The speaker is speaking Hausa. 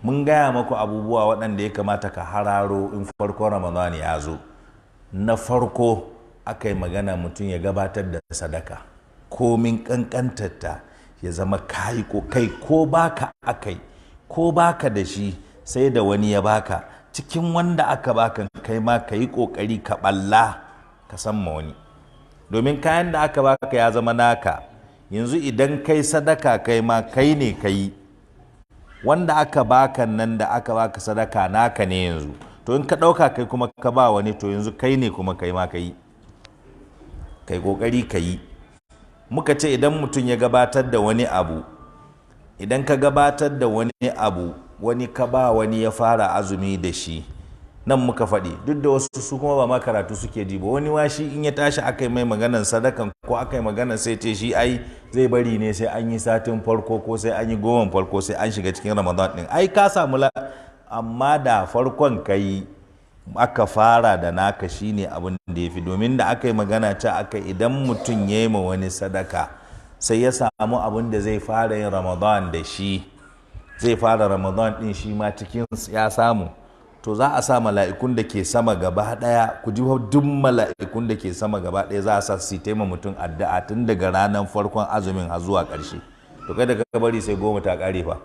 Mun gaya maku abubuwa waɗanda ya kamata ka hararo in farkon Ramadan ya zo. Na farko aka yi magana mutum ya gabatar da sadaka, komin ƙanƙantarta, ya zama kayi ko kai ko baka akai ko baka da shi sai da wani ya baka, cikin wanda aka baka kai ma ka yi ƙoƙari ka ɓalla ka san ma wani, domin kayan da aka baka ya zama naka. Yanzu idan kai sadaka, kai ma kai ne ka yi. Wanda aka baka nan da aka baka sadaka naka ne yanzu. To in ka ɗauka kai kuma ka ba wani, to yanzu kai ne kuma kai ma ka yi. Kai ƙoƙari ka yi. Muka ce idan mutum ya gabatar da wani abu, idan ka gabatar da wani abu, wani ka ba wani ya fara azumi da shi, nan muka faɗi, duk da wasu su kuma ba ma karatu suke ji ba. Wani ma shi in ya tashi aka yi mai maganan sadakan ko aka yi maganan, sai ce shi ai zai bari ne sai an yi satin farko ko sai an yi 10n farko, sai an shiga cikin Ramadan din. Ai ka samu la, amma da farkon ka yi aka fara da naka shine abin da ya fi, domin da aka yi magana ce aka idan mutum ya yi ma wani sadaka, sai ya samu abin da zai fara yin Ramadan da shi, zai fara Ramadan din shi ma cikin ya samu, to za a sa mala'ikun da ke sama gaba daya, ku ji, duk mala'ikun da ke sama gaba daya za a sa su taima mutum addu'a tun daga ranar farkon azumin har zuwa ƙarshe. To kai da ka bari sai 10 ta ƙare fa.